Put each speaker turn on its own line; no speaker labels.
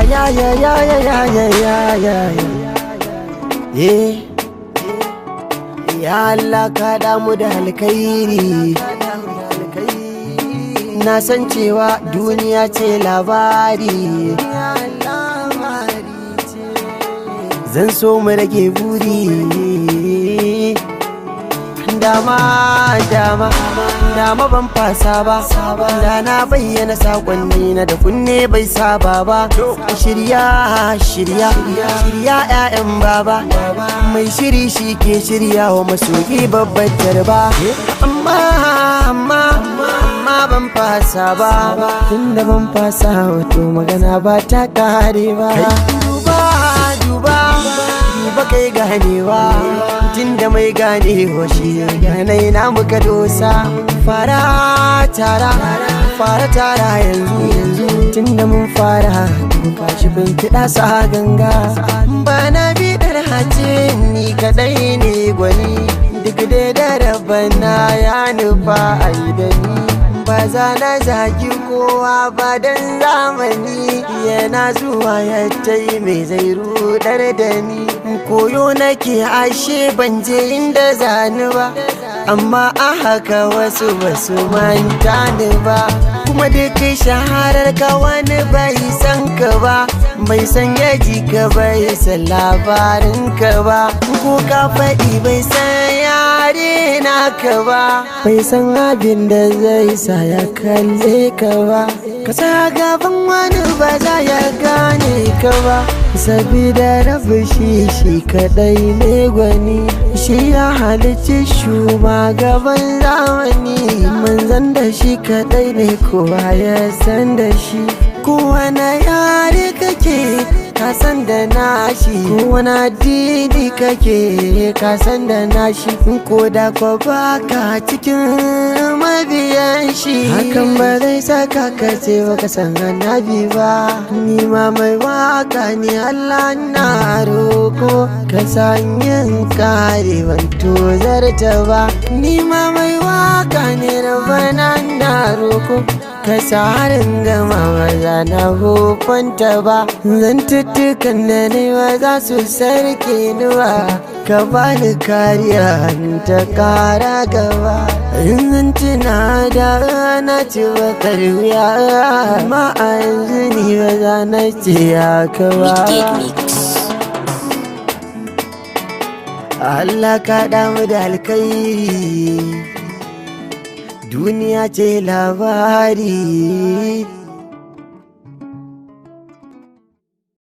Ya ya ya ya ya ya ya ya ya. Ya Allah, ka damu da alkhairi. Na san cewa duniya ce labari. Zan so mu rage buri. Dama dama dama ban fasa ba, da na bayyana sakonni na da kunne bai saba ba. Shirya shirya shirya, 'ya'yan baba. Mai shiri shi ke shirya wa masoyi babbar tarba. Amma amma amma ban fasa ba. Tunda ban fasa, wato magana ba ta kare ba. Duba duba duba, kai ganewa. Tunda mai ganewa shi ganai na muka dosa. Fara tara, fara tara yanzu yanzu. Tunda mun fara, kashi bin kiɗa sa ganga. Ba na bidar hace ni kadai ne gwani. Duk dai da rabana ya nufa a yi da ni, ba za na zagi kowa ba, dan zamani yana zuwa ya tai mai zai rudar da ni. Koyo nake, ashe ban je inda zani ba, amma a haka wasu basu manta ni ba. Kuma duk shaharar ka, wani bai san ka ba, bai san yaji ka, bai san labarin ka ba. Ko ka faɗi, bai san yare naka ba, bai san abin da zai sa ya kalle ka ba. Ka sa gaban wani, ba za ya gane ka ba, sabida rabu shi shi kadai ne gwani. Shi ya halicci gaban zamani, manzan da shi kadai ne kowa ya san da shi. Kowane yare kake, ka san da nashi. Kowane addini kake, ka san da nashi. Ko da ko baka cikin mabiyan shi, hakan ba zai saka ka ce baka san Annabi ba. Ni ma mai waka ni, Allah na roko ka san yin kare ban tozarta ba. Ni ma mai waka ne, Rabana na roko ka harin gama ba za na hufanta ba. Zantuttukan da ne ba za su sarke ni ba. Ka bani kariya ta kara gaba. In zan tuna da na ci bakar wuya, amma a yanzu ni ba za na ce haka ba.
Wicked Mix.
Allah ka damu da alkhairi. Duniya ce labari.